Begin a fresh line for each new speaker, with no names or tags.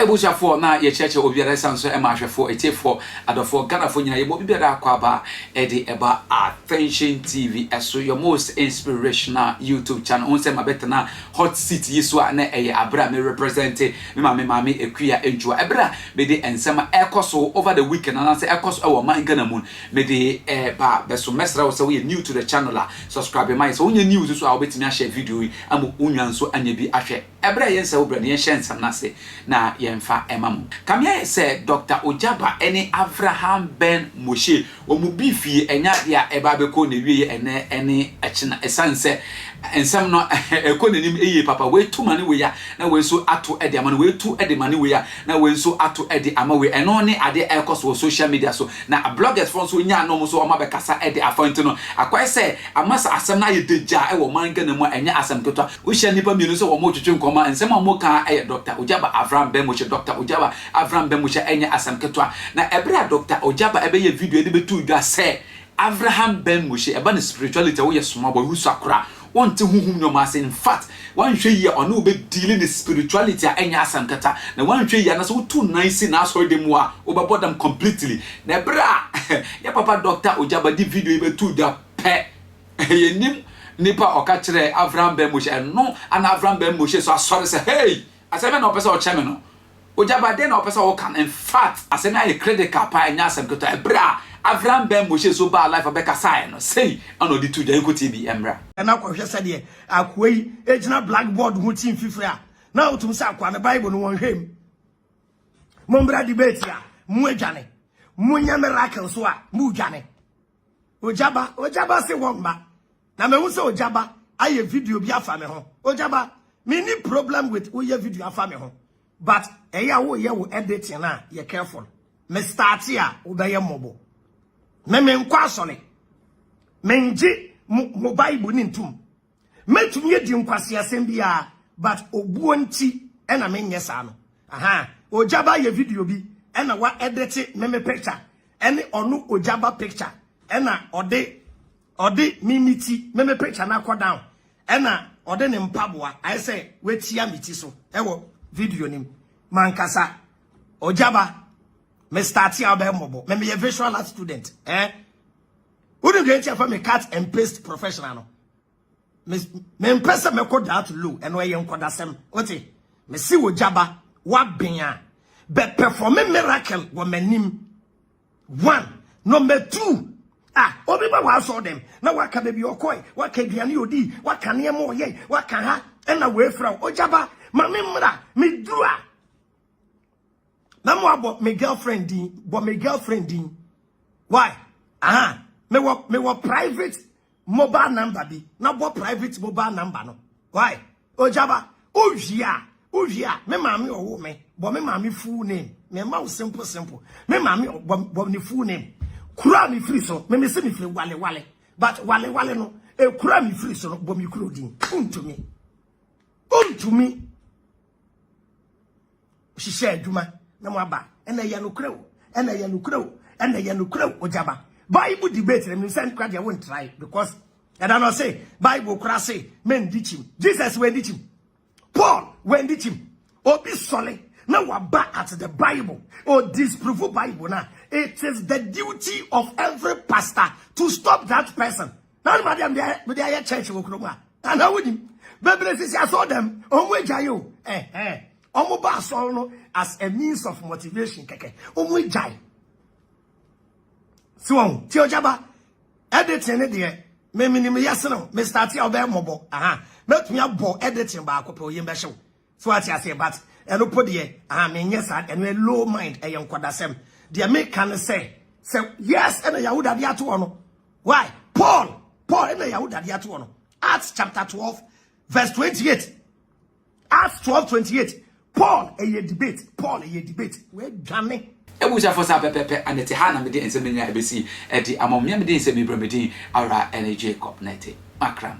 Abusuafoɔ, na yɛkyerɛkyerɛ obiara ɛsan so ɛma ahwɛfoɔ, atiefoɔ, adɔfoɔ, Ghanafoɔ nyinaa, yɛbɔ obiara akɔ aba ɛde ɛba Attention TV ɛso, your most inspirational YouTube channel. Ohun sɛ ma bɛtena hot seat yi so a, na ɛyɛ abere a me represent me maame, Maame Akua Ntwa, ɛberɛ a mede nsɛm a ɛkɔ so over the weekend anaasɛ ɛkɔ so ɛwɔ ɔman Ghana mu mede ɛba bɛso. Mɛsrɛ wo sɛ woyɛ new to the channel a, subscribe ma yɛ. Sɛ wonyɛ new so a, wobɛtumi ahyɛ video yi ama wo nua nso anya bi ahwɛ. Ɛberɛ a yɛnsɛ wo brɛ no, yɛnhyɛ nsɛm no ase na yɛmfa ɛma mo. Kamea yɛ sɛ Dr Ogyaba ne Avraham Ben Moshe wɔn mu bi fie ɛnyɛ adeɛ a ɛba abɛkɔ na ewie ɛnɛ ɛne ɛkyena, ɛsiane sɛ nsɛm no ɛkɔ n'anim yie papa. Wei to ma ne wei a, na wei nso ato de ama no, wei to de ma ne wei a, na wei nso ato de ama wei. Ɛno ne adeɛ ɛrekɔ so wɔ social media so, na bloggers foɔ nso nyaa na wɔn nso wɔn abɛkasa de afa. Nti no akɔyɛ sɛ ama sɛ asɛm no ayɛ dagya ɛwɔ ɔman Ghana mu a ɛnyɛ asɛm ketewa. Wohyia nnipa mmienu sɛ wɔn retwetwe nkɔmmɔ a, nsɛm a wɔn ka ɛyɛ Dr Ogyaba Avram Ben Moshe, Dr Ogyaba Avram Ben Moshe. Ɛnyɛ asɛm ketewa. Na ɛberɛ a Dr Ogyaba ɛbɛyɛ video de bɛtu dwa sɛ Avraham Ben Moshe, ɛba ne spirituality a, woyɛ small boy, wosua kora, wɔnte huhum nneɛma ase. In fact, wanhwɛ yie a, ɔne wo bɛdeal ne spirituality a, ɛnyɛ asɛm kata. Na wanhwɛ yie anaasɛ wotu nan si n'asɔre de mu a, wobɛbɔ dam completely. Na ɛberɛ a yɛ papa Dr Ogyaba de video yi bɛtu dwa pɛ, yɛnim nipa a ɔka kyerɛ Avraham Ben Moshe ɛno ana. Avraham Ben Moshe so asɔre sɛ, "Hey, asɛm na ɔpɛ sɛ ɔkyɛ me no, Ogyaba den na ɔpɛ sɛ ɔka no?" In fact, asɛm ayɛ critical paa, ɛnyɛ asɛm ketewa. Ɛberɛ a Avraham Ben Moshe so baa live ɔbɛkasaeɛ no, sei ɛna ɔde tu dwa. Yɛnkɔtie bi mmra.
Ɛna kɔhwɛ sɛdeɛ akoa yi gyina blackboard ho ti mfifiri a, na wotum sɛ akoa no Bible no wɔnhwɛ mu. Mombra debate a, mo adwane. Monyɛ miracle so a, mo dwane. Ogyaba, Ogyaba se wɔn mma na mehu sɛ Ogyaba ayɛ video bi afa me ho. Ogyaba, me problem with woyɛ video afa me ho, but ɛyɛ a woyɛ wo editing a, yɛ careful. Me start a, wobɛyɛ mmɔbɔ. Me menkɔ asɔre, mengye mo Bible ne ntom. Mɛtumi adi nkwaseasɛm biara, but obuo nti ɛna menyɛ saa no. Aha Ogyaba yɛ video bi ɛna wa edit me me picture ɛne ɔno Ogyaba picture, ɛna ɔde me ti, me me picture na akɔ down, ɛna ɔde ne mpaboa ayɛ sɛ watia me ti so ɛwɔ video nim. Mankasa Ogyaba, me start a, wobɛyɛ mmɔbɔ. Me meyɛ visual art student. Wode deɛ nti afa me cut and paste professional no, mempɛ sɛ mɛkɔ that low. Ɛno ɛyɛ nkɔdasɛm. Wote mesi wɔ gyaba waben a, bɛ perform miracle wɔ m'anim. One, number two, ah, obi ba w'asɔ dɛm na waka baabi ɔkɔe, waka aduane odi, waka nneɛma ɔyɛ, waka ha, ɛna wɔafira wo. Ogyaba, ma me mmra meduru a, na mo abɔ me girlfriend din. Bɔ me girlfriend din. Why? Aha mewɔ private mobile number bi, na bɔ private mobile number no. Why? Ogyaba, wowie a, wowie a, me maame ɔwo me, bɔ me maame full name. Me ma wo simple simple. Me maame, bɔ ne full name. Kuro a me firi so, me se me firi Wale Wale, but Wale Wale no ekuro a me firi so no, bɔ me kuro din. Ntumi, ntumi hyehyɛ adwuma na mo aba. Ɛna ɛyɛ nokorɛ o, ɛna ɛyɛ nokorɛ o, ɛna ɛyɛ nokorɛ o. Ogyaba, Bible debate na mi sɛ nkura deɛ wɔn try, because ɛda no ɔse Bible kora se mendi kyim. Jesus wɛndi kyim, Paul wɛndi kyim. Obi sɔle na waba at the Bible or disprove Bible na, it is the duty of every pastor to stop that person. Na ɔno adeɛ mede ayɛ church wɔ kurom a ana wonim bebree sisi asɔ dɛm, ɔmo agya yi o, ɛhɛn ɔmo ba asɔre no as a means of motivation kɛkɛ, ɔmo agyae si wɔn tí. Ɔgyaba, editing ne deɛ, mímí mi yɛ sene me start a, ɔbɛyɛ mmɔbɔ. Aha mɛtumi abɔ editing baako pɛ, oyɛ mbɛhyɛw so ate aseɛ, but ɛno po deɛ, aha menyɛ saa. Ɛno yɛ low mind, ɛyɛ nkɔdasɛm. Deɛ meka ne sɛ yes, ɛna Yahuda de ato hɔ no. Why? Paul ɛna Yahuda de ato hɔ no. Acts chapter 12 verse 28, Acts 12:28. Paul ɛyɛ debate, Paul ɛyɛ debate, wɔadwane.
Abusuafo, sa pɛpɛpɛ ane te ha na mede nsɛm nyinaa ɛbɛsi ɛde ama mo. Mea mede nsɛm yi brɛ, me din ara ɛne Jacob Nete Makram.